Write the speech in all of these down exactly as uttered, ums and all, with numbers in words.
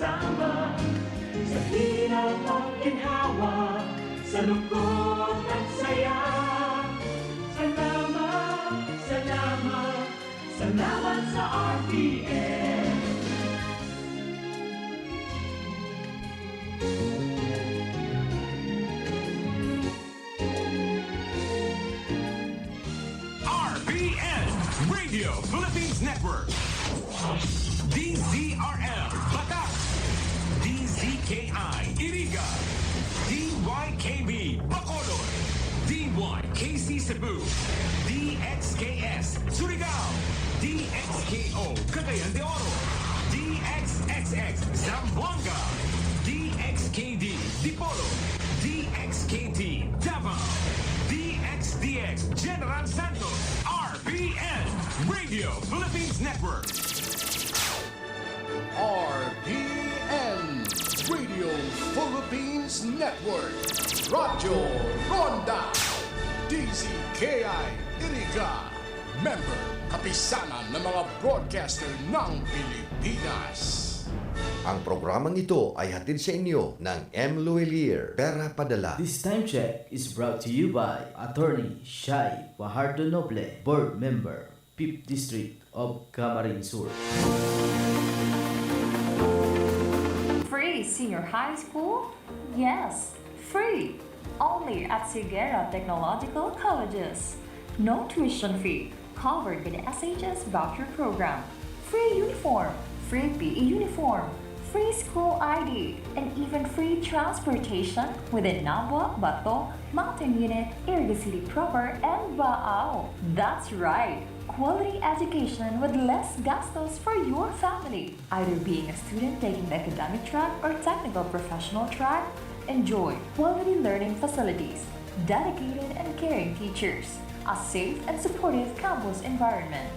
Tama sa hirap at ginhawa, sa lungkot at saya. Salamat, salamat, salamat sa R P N. R P N, Radio Philippines Network. D Z R L, Batac. D Z K I, Iriga. D Y K B, Bacolod. D Y K C Cebu. D X K S, Surigao. D X K O, Cagayan de Oro. D X X X, Zamboanga. D X K D, Dipolog. D X K T, Davao. D X D X, General Santos. R P N, Radio Philippines Network. R P N, Radio Philippines Network. Radyo Ronda. D Z K I Iriga. Member, Kapisanan ng mga Broadcaster ng Pilipinas. Ang programang ito ay hatid sa inyo ng M Luwilier, Pera Padala. This time check is brought to you by Attorney Shai Fajardo Noble, Board Member, Fifth District of Camarines Sur. Free senior high school? Yes, free! Only at Siguera Technological Colleges. No tuition fee, covered by the S H S voucher program. Free uniform, free P E uniform, free school I D, and even free transportation within Nabua, Bato, Mountain Unit, Iriga City Proper, and Baao. That's right! Quality education with less gastos for your family. Either being a student taking the academic track or technical professional track, enjoy quality learning facilities, dedicated and caring teachers, a safe and supportive campus environment.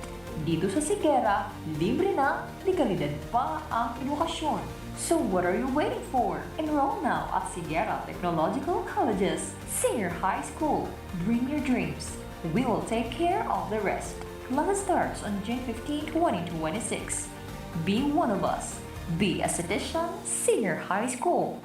Dito sa Siguera, libre na, de kalidad pa ang edukasyon. So what are you waiting for? Enroll now at Siguera Technological Colleges. Senior High School. Bring your dreams. We will take care of the rest. Class starts on June fifteen, twenty twenty-six. Be one of us. Be a Sadishan Senior High School.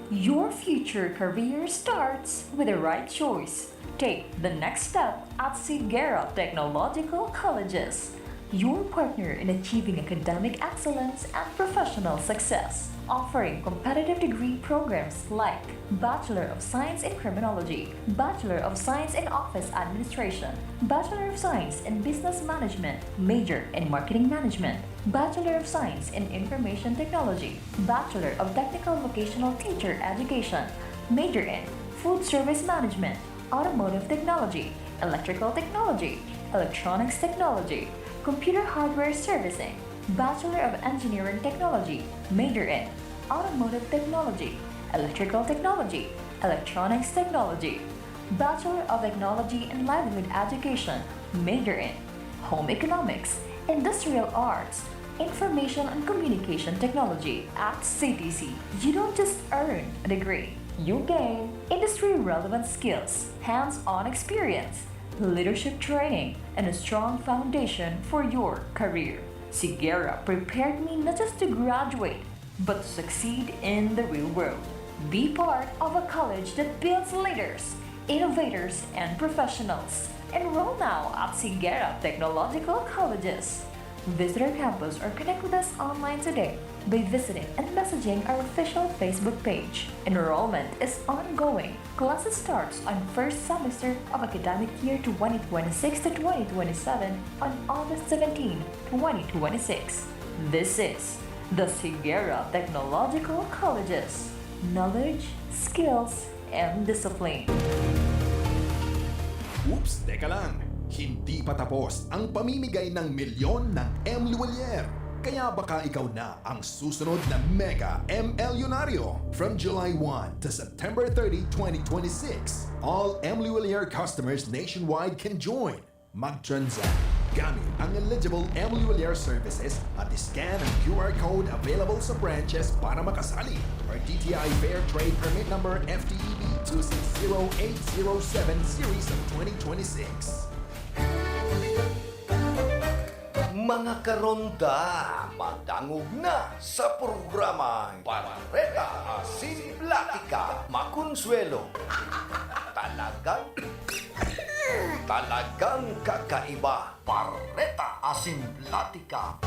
Your future career starts with the right choice. Take the next step at Siguera Technological Colleges, your partner in achieving academic excellence and professional success, offering competitive degree programs like Bachelor of Science in Criminology, Bachelor of Science in Office Administration, Bachelor of Science in Business Management, major in Marketing Management, Bachelor of Science in Information Technology, Bachelor of Technical Vocational Teacher Education, major in Food Service Management, Automotive Technology, Electrical Technology, Electronics Technology, Computer Hardware Servicing, Bachelor of Engineering Technology, major in Automotive Technology, Electrical Technology, Electronics Technology, Bachelor of Technology in Livelihood Education, major in Home Economics, Industrial Arts, Information and Communication Technology at C T C. You don't just earn a degree, you gain industry-relevant skills, hands-on experience, leadership training, and a strong foundation for your career. Siguera prepared me not just to graduate, but to succeed in the real world. Be part of a college that builds leaders, innovators, and professionals. Enroll now at Siguera Technological Colleges. Visit our campus or connect with us online today by visiting and messaging our official Facebook page. Enrollment is ongoing. Classes starts on first semester of academic year twenty twenty-six to twenty twenty-seven on August seventeen, twenty twenty-six. This is the Siguera Technological Colleges. Knowledge, skills, and discipline. Oops, teka lang! Hindi pa tapos ang pamimigay ng milyon ng M Luwilier. Kaya baka ikaw na ang susunod na Mega M Lyonaryo. From July one to September thirty, twenty twenty-six, all M Luwilier customers nationwide can join. Mag-transact gamit ang eligible M Luwilier services at scan ang Q R code available sa branches para makasali, or D T I Fair Trade Permit Number F T E B two six zero eight zero seven series of twenty twenty-six. Mga karonda, madangog na sa programang Bareta Asin Platika, Makonsuelo. Talagang, talagang kakaiba. Bareta Asin Platika.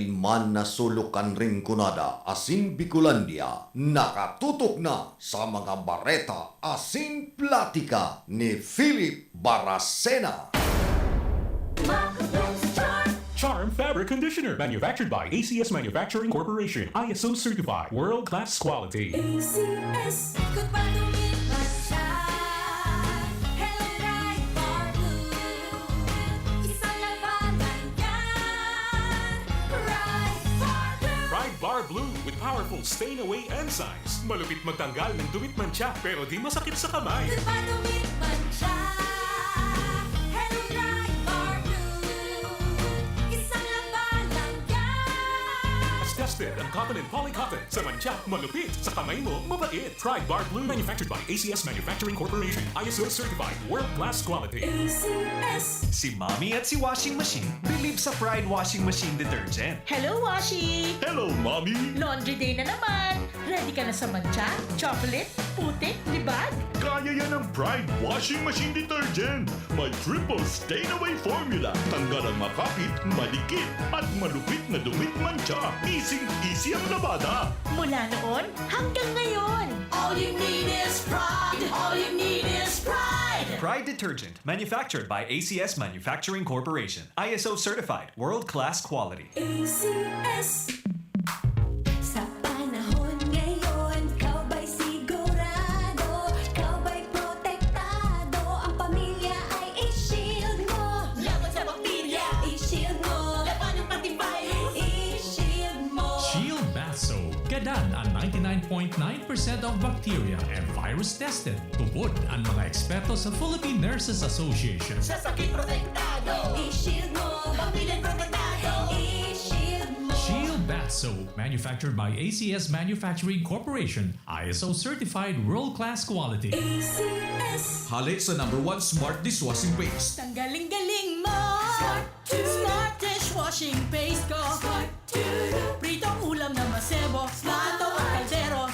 man na sulok kan Rinconada asin Bicolandia, nakatutok na sa mga bareta asin platika ni Philip Baracena. Charm Fabric Conditioner, manufactured by A C S Manufacturing Corporation, I S O certified, world class quality. A C S. Kung padungit man siya, Hello Bright Bar Blue. Isang labanan yan, Bright Bar Blue. Pride Bar Blue with powerful stain away enzymes. Malupit magtanggal ng dumi at mantsa pero di masakit sa kamay. Kung padungit man siya, Hello Bright Bar Blue. Isang labanan yan. Tested ang cotton and poly cotton. Sa mantsa, malupit. Sa kamay mo, mabait. Pride Bar Blue, manufactured by A C S Manufacturing Corporation. I S O certified, world class quality. A C S. Si Mommy at si Washing Machine bilib sa Pride Washing Machine Detergent. Hello, Washi! Hello, Mommy! Laundry day na naman! Ready ka na sa mantsa, chocolate, putik, libag? Kaya yan ng Pride Washing Machine Detergent. May triple stain away formula. Tanggal ang makapit, madikit, at malupit na dumi at mantsa. Easy-easy ang labada. Mula noon hanggang ngayon! All you need is pride. All you need is pride. Pride Detergent, manufactured by A C S Manufacturing Corporation. I S O certified, world-class quality. A C S. Sa panahon ngayon, ikaw ba'y sigurado? Ikaw ba'y protektado? Ang pamilya ay i-shield mo. Laban sa bakterya, i-shield mo. Laban ng antivirus, i-shield mo. Shield Bath Soap. Gadan ang ninety-nine point nine percent of bacteria and virus tested. Tubod ang mga eksperto sa Philippine Nurses Association. Sa sakit protektado, i-shield mo. Pamilya protektado, i-shield mo. Shield Bath Soap, manufactured by A C S Manufacturing Corporation, I S O certified world-class quality. A C S. Hale sa number one smart dishwashing paste. Tanggaling-galing mo! Smart dishwashing paste ko! Pritong ulam na masebo, plato at kaldero.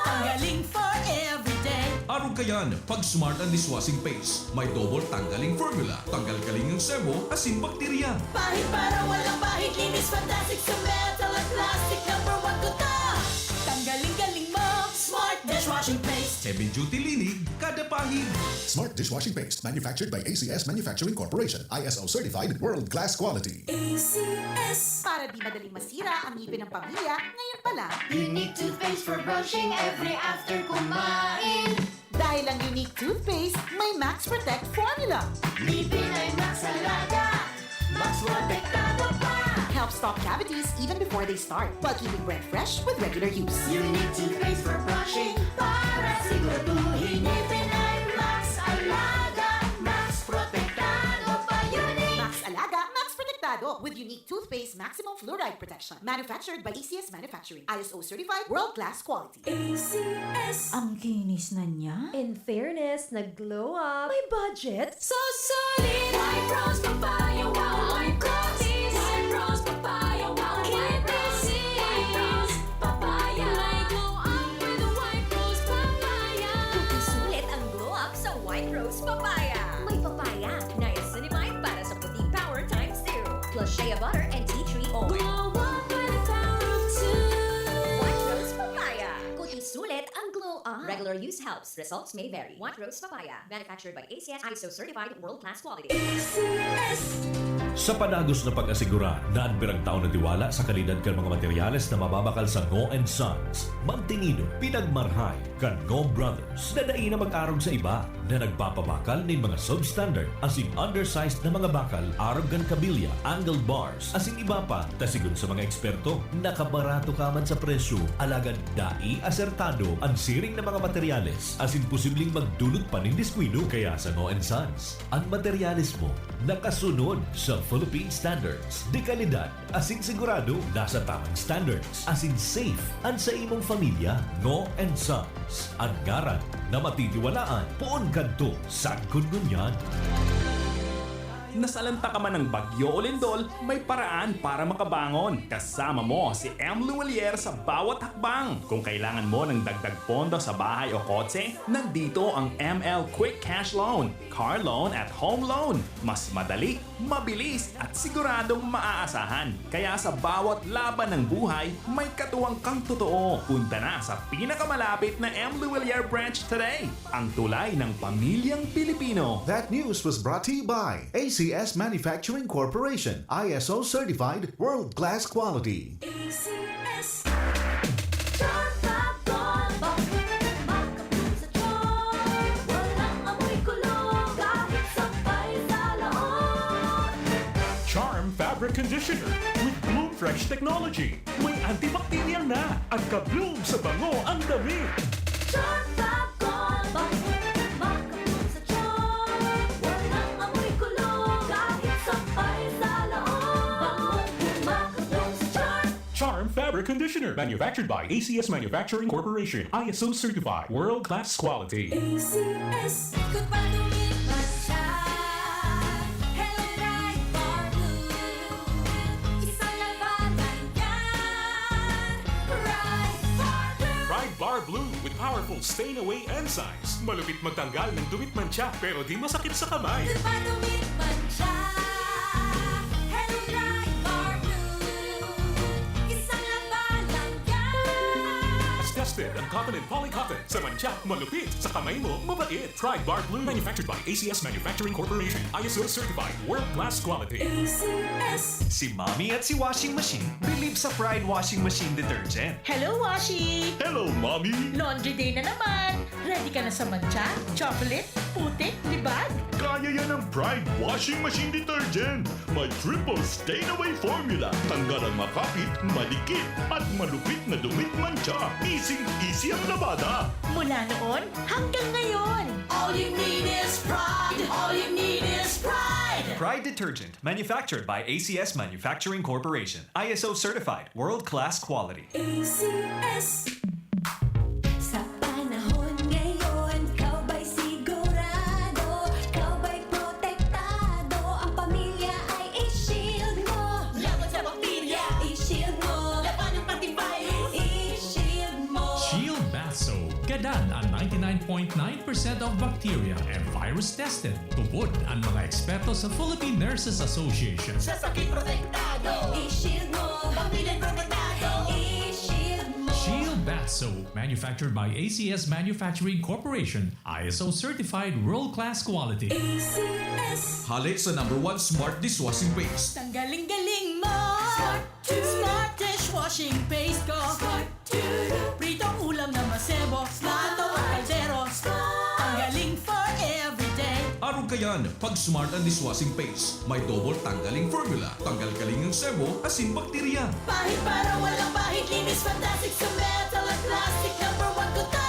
Tanggaling for everyday. Arog kayan, pag smart ang dishwashing paste. May double tanggaling formula. Tanggal kaling ang sebo, asin bakterya. Pahid para walang bahid, linis fantastic sa metal at plastic. Number one ko ta! Tanggaling-galing mo! Smart dishwashing paste. Heavy duty linig, kada pahid. Smart dishwashing paste, manufactured by A C S Manufacturing Corporation, I S O certified, world class quality. A C S. Para di madaling masira ang ngipin ng pamilya, ngayon pa lang. Unique toothpaste for brushing every after kumain. Dahil ang Unique Toothpaste may Max Protect Formula. Ngipin ay Max Alaga, Max Protektado pa. Helps stop cavities even before they start, while keeping breath fresh with regular use. Unique toothpaste for brushing para siguraduhin ngipin ay Max Alaga, Max Protektado pa. Unique. Max Alaga, Max Protektado with Unique Toothpaste Maximum Fluoride Protection. Manufactured by A C S Manufacturing. I S O certified, world-class quality. A C S. Ang kinis na niya. In fairness, nag-glow up. May budget. So solid! White Rose Papaya, wow! White Rose! White Rose Papaya, wow! White Rose! White Rose Papaya! May glow up with White Rose Papaya! Sulit ang glow up sa White Rose Papaya. May papaya, niacinamide para sa puting power times two. Plus shea butter and tea tree oil. Glow up with the power of two! White Rose Papaya. Kuti sulit ang glow up. Regular use helps. Results may vary. White Rose Papaya. Manufactured by A C S, I S O certified, world class quality. A C S. Sa padagos na pag-asigurar, naadbirang tao na tiwala sa kalidad kan mga materyales na mababakal sa Ngo and Sons. Mantinido, pinagmarhay kan Ngo Brothers na dai na mag-arog sa iba na nagpapabakal nin mga substandard asin undersized na mga bakal arog kan kabilya, angled bars, asin iba pa. Ta sigon sa mga eksperto, nakabarato ka man sa presyo, alagad dai asertado an siring na mga materyales asin posibleng magdulot pa nin diskuido. Kaya sa Ngo and Sons, an materyales mo nakasunod sa Philippine standards de kalidad asin sigurado nasa tamang standards asin safe an sa imong pamilya. Ngo and Sons, an ngaran na matitiwalaan poon kadto sagkod ngunyan. Nasalanta ka man ng bagyo o lindol, may paraan para makabangon. Kasama mo si M Luwilier sa bawat hakbang. Kung kailangan mo ng dagdag pondo sa bahay o kotse, nandito ang M L Quick Cash Loan, Car Loan at Home Loan. Mas madali, mabilis at siguradong maaasahan. Kaya sa bawat laban ng buhay, may katuwang kang totoo. Punta na sa pinakamalapit na M Luwilier branch today. Ang tulay ng pamilyang Pilipino. That news was brought to you by A C S Manufacturing Corporation, I S O certified, world-class quality. A C S. Charm Fab Gold, bakit makapul sa charm? Walang amoy kulog, kahit sampay sa laot. Charm Fabric Conditioner with Bloom Fresh Technology. May antibacterial na at ka-bloom sa bango ang damit. Charm Fab Gold, bakit makapul sa charm? Walang amoy kulog, kahit sampay sa laot. Bangong makapul sa charm. Charm Fabric Conditioner, manufactured by A C S Manufacturing Corporation, I S O certified, world-class quality. A C S. Kung padungit man siya, Hello Bright Bar Blue. Isang labanan yan. Bright Bar Blue. Bright Bar Blue with powerful stain away enzymes. Malupit magtanggal ng dumit mantsa, pero di masakit sa kamay. Kung padungit man siya, Hello Bright Bar Blue. Isang labanan yan. Mas tested ang cotton and polycotton. Sa mantsa, malupit. Sa kamay mo, mabait. Pride Bar Blue. Manufactured by A C S Manufacturing Corporation. I S O certified. World class quality. A C S. Si Mommy at si Washing Machine believe sa Pride Washing Machine Detergent. Hello, Washi! Hello, Mommy! Laundry day na naman! Ready ka na sa mantsa, chocolate, putik, libag? Kaya yan ng Pride Washing Machine Detergent. May triple stain away formula. Tanggal ang makapit, madikit, at malupit na dumit mantsa. Easy-easy ang labada. Mula noon hanggang ngayon. All you need is Pride. All you need is Pride. Pride Detergent, manufactured by A C S Manufacturing Corporation. I S O certified, world-class quality. A C S. Sa panahon ngayon, ikaw ba'y sigurado? Ikaw ba'y protektado? Ang pamilya ay i-shield mo. Laban sa bakterya, i-shield mo. Laban ng pati virus, i-shield mo. Shield Bath Soap. Gadan ang ninety-nine point nine percent of bacteria and virus tested. Tubod ang mga eksperto sa Philippine Nurses Association. Sa sakit protektado, i-shield mo. Pamilya protektado, i-shield mo. Shield Bath Soap, manufactured by A C S Manufacturing Corporation, I S O certified world-class quality. A C S. Hale sa number one smart dishwashing paste. Tanggaling-galing mo! Smart Smart dishwashing paste ko. Smart Pritong ulam na masebo. Smart o kaldero. Smart. Tanggaling for everyday. Arog kayan, pag Smart ang dishwashing paste. May double tanggaling formula. Tanggal kaling ang sebo, asin bakterya. Pahid para walang pahid. Linis fantastic sa metal at plastic. Number one ko to.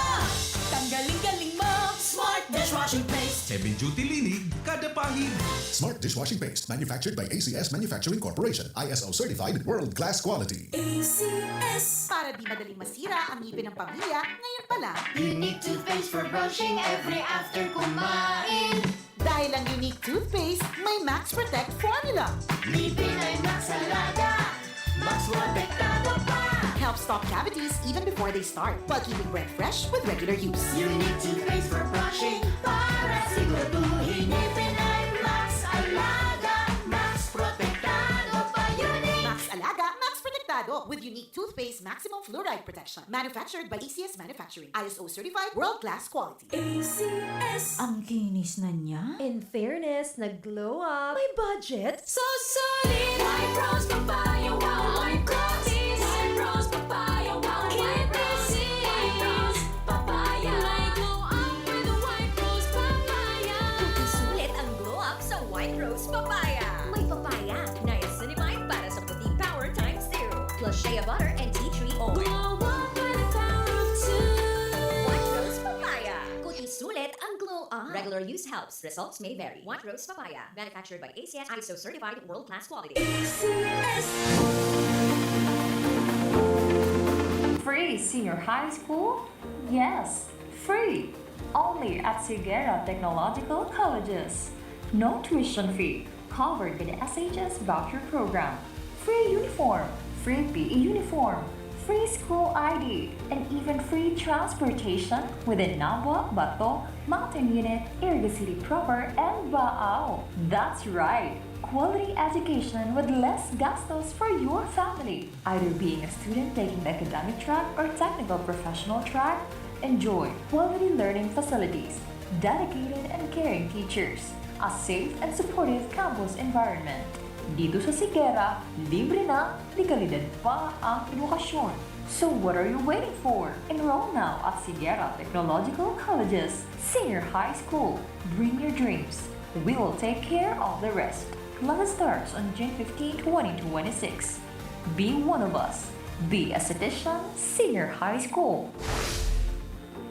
Tanggaling-galing mo. Smart dishwashing paste. Heavy duty linig, kada pahid. Smart dishwashing paste, manufactured by A C S Manufacturing Corporation, I S O certified, world class quality. A C S. Para di madaling masira ang ngipin ng pamilya, ngayon pa lang. Unique toothpaste for brushing every after kumain. Dahil ang Unique toothpaste may Max Protect formula. Ngipin ay Max Alaga, Max Protektado pa. Helps stop cavities even before they start, while keeping breath fresh with regular use. Unique toothpaste for brushing para siguraduhin ngipin ay Max Alaga, Max Protektado pa. Unique! Max Alaga, Max Protektado with Unique Toothpaste Maximum Fluoride Protection. Manufactured by A C S Manufacturing. I S O certified, world-class quality. A C S. Ang kinis na niya. In fairness, nag-glow up. May budget. So solid! White Rose Papaya, wow! White Rose! White Rose Papaya, wow! White Rose! White Rose Papaya! May glow up with White Rose Papaya! Sulit ang glow up sa White Rose Papaya. May papaya, niacinamide para sa puti power times two. Plus shea butter and tea tree oil. Glow up with the power of two. White Rose Papaya. Puti sulit ang glow up. Regular use helps. Results may vary. White Rose Papaya. Manufactured by A C S, I S O certified, world class quality. A C S. Free senior high school? Yes, free. Only at Sigera Technological Colleges. No tuition fee. Covered by the S H S voucher program. Free uniform, free P E uniform, free school I D, and even free transportation within Nabua, Bato, Mountain Unit, Iriga City Proper, and Baao. That's right! Quality education with less gastos for your family. Either being a student taking the academic track or technical professional track, enjoy quality learning facilities, dedicated and caring teachers, a safe and supportive campus environment. Dito sa Sigera, libre na, de kalidad pa ang edukasyon. So what are you waiting for? Enroll now at Sigera Technological College's Senior High School. Bring your dreams. We will take care of the rest. Class starts on June fifteen, twenty twenty-six. Be one of us. Be a citizen, Senior High School.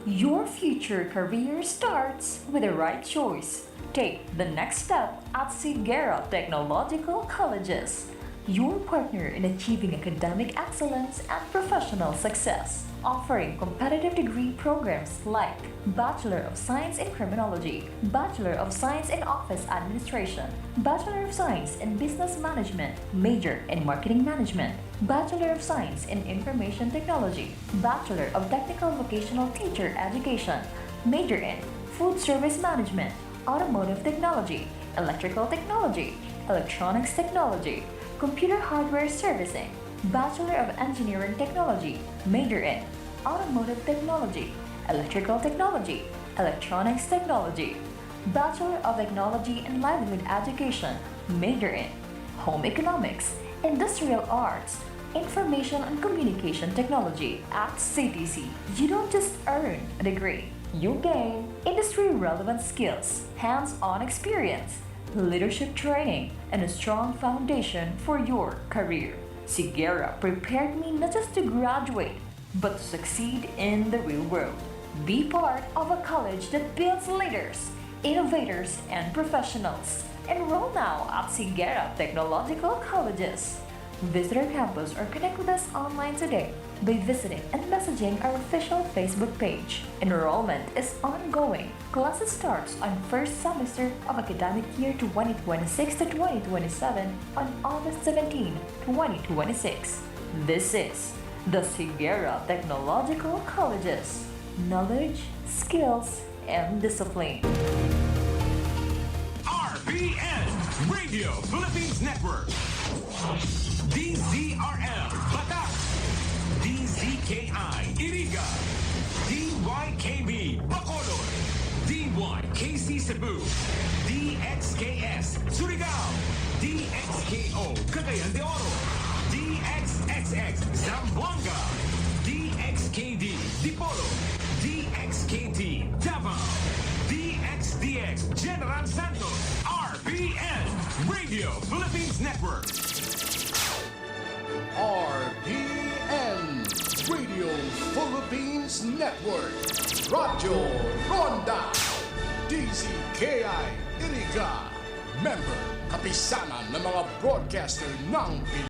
Your future career starts with the right choice. Take the next step at Sigera Technological Colleges, your partner in achieving academic excellence and professional success, offering competitive degree programs like Bachelor of Science in Criminology, Bachelor of Science in Office Administration, Bachelor of Science in Business Management, major in Marketing Management, Bachelor of Science in Information Technology, Bachelor of Technical Vocational Teacher Education, major in Food Service Management, Automotive Technology, Electrical Technology, Electronics Technology, Computer Hardware Servicing, Bachelor of Engineering Technology, major in Automotive Technology, Electrical Technology, Electronics Technology, Bachelor of Technology and Livelihood Education, major in Home Economics, Industrial Arts, Information and Communication Technology at C T C. You don't just earn a degree, you gain industry-relevant skills, hands-on experience, leadership training, and a strong foundation for your career. Sigera prepared me not just to graduate, but to succeed in the real world. Be part of a college that builds leaders, innovators, and professionals. Enroll now at Sigera Technological Colleges. Visit our campus or connect with us online today by visiting and messaging our official Facebook page. Enrollment is ongoing. Classes starts on first semester of academic year twenty twenty-six to twenty twenty-seven on August seventeen, twenty twenty-six. This is the Sigera Technological Colleges. Knowledge, skills, and discipline. R P N, Radio Philippines Network. D Z R L, Batac. D Z K I, Iriga. D Y K B, Bacolod. D Y K C Cebu. D X K S, Surigao. D X K O, Cagayan de Oro. D X X X, Zamboanga. D X K D, Dipolog. D X K T, Davao. D X D X, General Santos. R P N, Radio Philippines Network. R P N, Radio Philippines Network, Radyo Ronda, D Z K I Iriga, member, kapisanan ng mga broadcaster ng